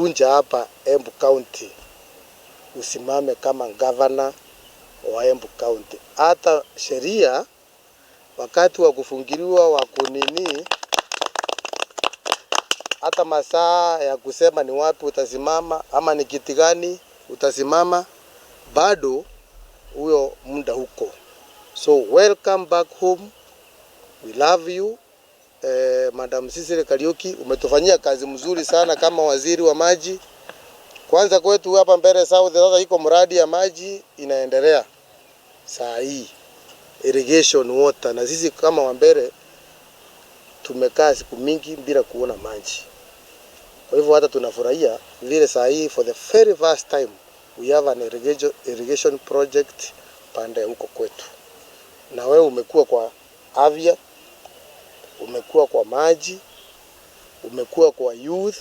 Kuja hapa Embu County usimame kama gavana wa Embu County. Hata sheria wakati wa kufungiliwa wa kunini, hata masaa ya kusema ni wapi utasimama ama ni kiti gani utasimama, bado huyo muda huko. So welcome back home, we love you. Madam Sicily Kariuki, umetufanyia kazi mzuri sana kama waziri wa maji. Kwanza kwetu hapa Mbeere South sasa iko mradi ya maji inaendelea saa hii, irrigation water, na sisi kama Wambere tumekaa siku mingi bila kuona maji. Kwa hivyo hata tunafurahia vile saa hii for the very first time we have an irrigation project pande huko kwetu. Na wewe umekuwa kwa afya, umekuwa kwa maji, umekuwa kwa youth,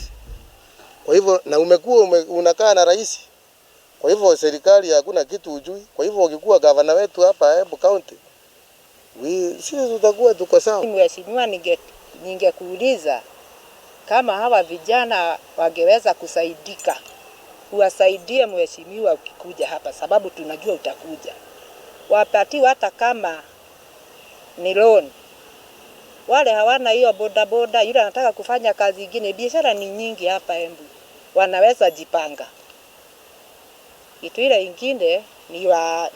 kwa hivyo na umekuwa unakaa na rais. Kwa hivyo serikali hakuna kitu hujui. Kwa hivyo ukikuwa gavana wetu hapa Embu County, sisi tutakuwa tuko sawa. Mheshimiwa, ningekuuliza kama hawa vijana wangeweza kusaidika, uwasaidie mheshimiwa ukikuja hapa, sababu tunajua utakuja. Wapatiwe hata kama ni loan. Wale hawana hiyo bodaboda, yule anataka kufanya kazi ingine, biashara ni nyingi hapa Embu, wanaweza jipanga. Kitu ile ingine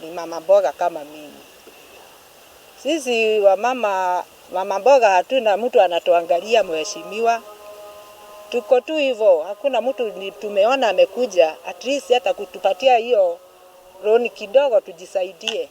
ni mama mboga kama mimi. Sisi wamama mama mboga hatuna mtu anatuangalia mheshimiwa. Tuko tu hivyo, hakuna mtu ni tumeona amekuja at least hata kutupatia hiyo loan kidogo tujisaidie.